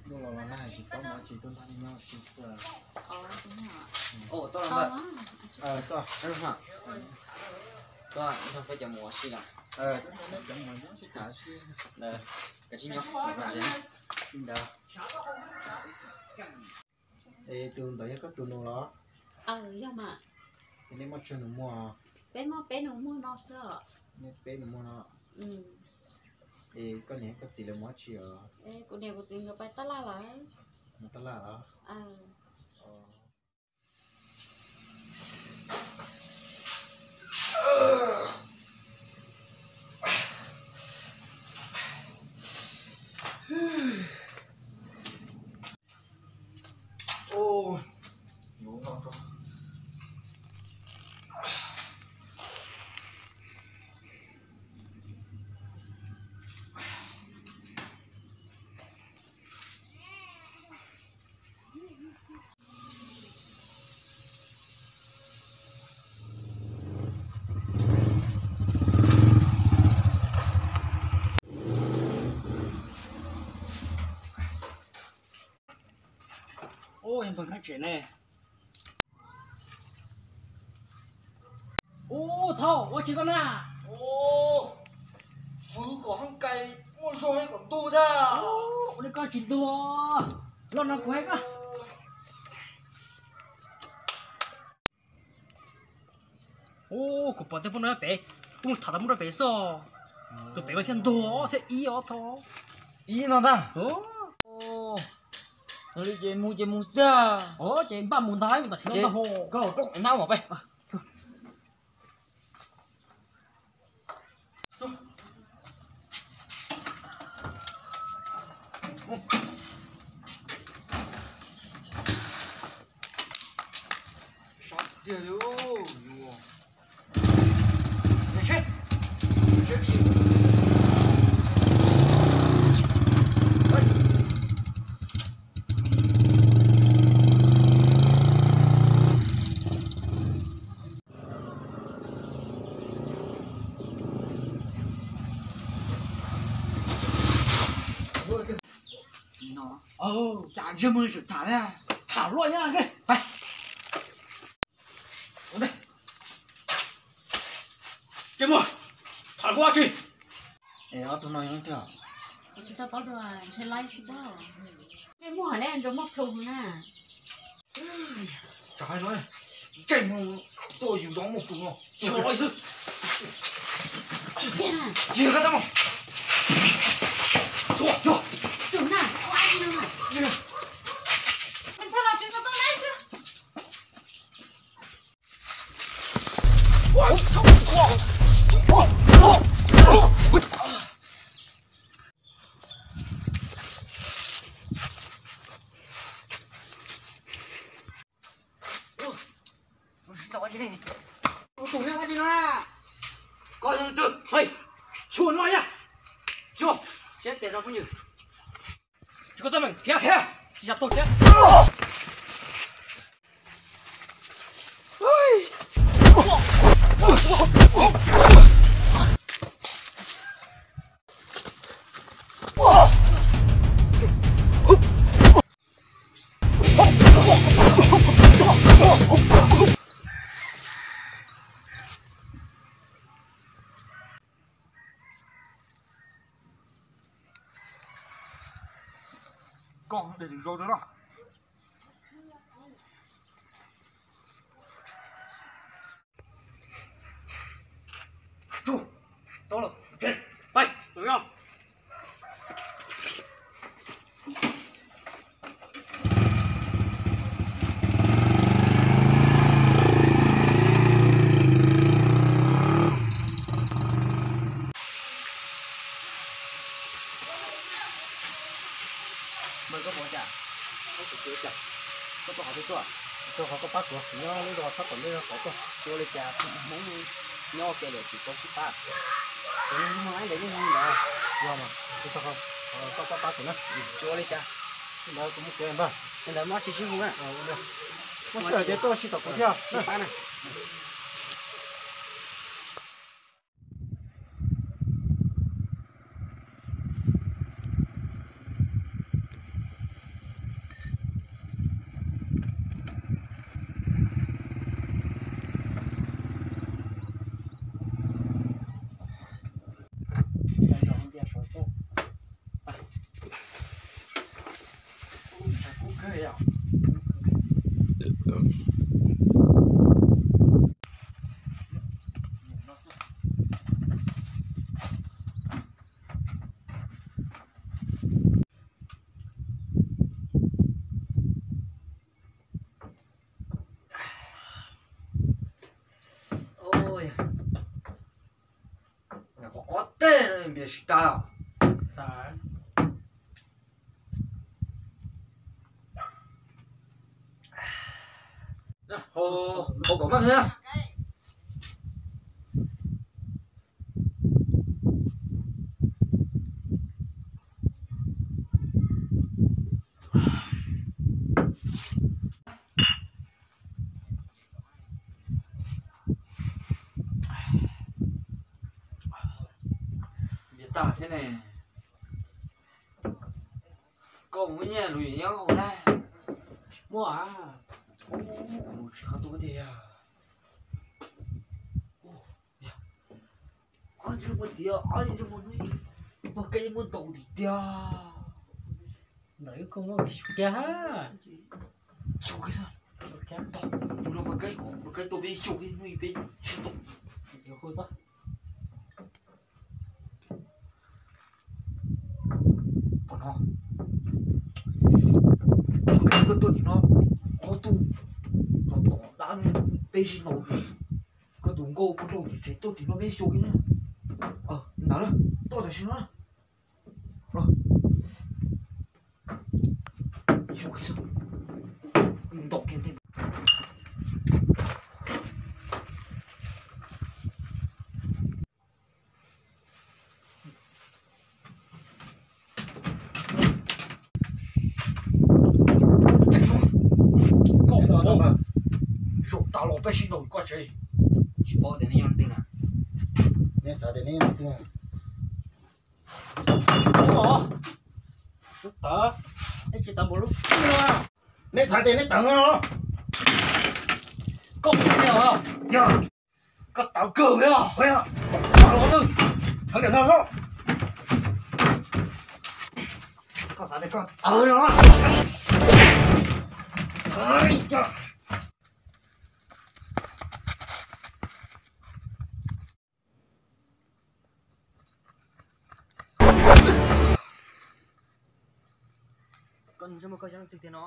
Ntuj los los nag tsis paub mus dab tsi, tuaj nrog nej nyob ua si xwb. Ov, tuaj los ntawm. Tuaj, tuaj, tuaj peb cov mus ua si lawm. Tuaj nrog nej cov mus nyob sib tham si. Kav tsij nyob. Li ntawd. Es tus ntawd yog koj tus nus los? Yog mas. Es nej muaj tsawg nus muag? Peb muaj peb nus muag no xwb os. Nej peb nus muag no. Es koj niam koj txiv lawv mus dab tsi os? Kuv niam kuv txiv nkawd pais tab laj lawm. Mus tab laj los? Ub, yog npawg Kab Tsev ne. Ub, Thauj, ua tsi koj na? Ub, kuv kom hoob kais muaj zog kom ntuag tag. Ua li koj tsis ntuag, los no kuv hais koj. Ub, kuv pom tej poj no pem, kuv mus tham tau mus rau pem xwb. Tus pem mas thiaj ntuag thiaj ib os Thauj. Ib no ntag. Li ces mus ces mus xwb. Ces npaj mus ntag, mus tom tsis no ntag ho. Koj rooj nab mas peb. Cas ntsej muag tseem tham thiab, tham luaj thiab. Ntsej muag, tham luaj tsi? Es ob tug no yog leej twg? Kuv tsis tau paub dua, ntshe laib xwb pob. Ntsej muag ne, ntsej muag plhu na. Tsam hais no, ntsej muag tuaj yus zov muaj plhu no. Tsis los xwb. Tsis koj tab mas. Txua, txua. Tsum na, ua ai no na. Ntshai los tsis tau tau laib xwb. Tus no, koj yog leej twg? Xyuas no yog, xyuas, siab txias rau phooj ywg. Tsis koj teeb meem, khiav, khiav, tsis yam tuag khiav. Koj de lwm zaus rau no. Pais, lwm zaus. Npawg, koj pom cas? Koj pom qhov twg tuaj? Rau qhov koj pab kuv, nyob lub zos txhob kom nej zog tod tuaj. Tsis ua li cas, Hmoob nyob ua ke lawm tsis tau sib pab. Kuv mus ib ntawd, nej mus ntawd. Yog mas, koj pab pab kuv na. Tsis ua li cas. Li ntawd kuv mus tsev npawg. Li ntawd muaj tsis sib hu na. Muaj sij hawm ces tuaj sib tom kuv thiab. Sib pab na. Qhov ob teg no npias tsis tas. Hau kom maj na. Npias tag thiab ne. Koj muaj nyiaj lus nyob hauv na? Tsis muaj a. Ub, kuv lus tsis qab tuaj tiag. Ob ntsej muag tiag, ob ntsej muag hnub ib pog keb muab ntaus tim tiag. Ntawm ib koj muab xyuas kiag ha. Xyuas kiag xwb. Ntau, kuv los pog keb, pog keb tuaj peb xyuas kiag hnub ib peb tsis tau. Pom no, pog keb koj tuaj tim no, ob tug, tom tom dab peb sib ntaus. Koj tus nkauj pog laug tim tsev tuaj tim no peb xyuas kiag na. Ntawd na, tuaj tam sim no na. Koj ua zaum tas los peb sib ntaus koj tsev. Tsis paub tias neb yog leej twg na. Neb xav tias neb yog leej twg? Tawv, neb tsis tawv npaum lub twg na. Neb xav tias neb tawv no. Koj puas yog? Yog. Koj tawv kawg li os. Yog. Tawv los twg? Tawv ntawm no los. Koj xav tias koj tawv no. Koj ntsej muag koj yog leej twg tiag no?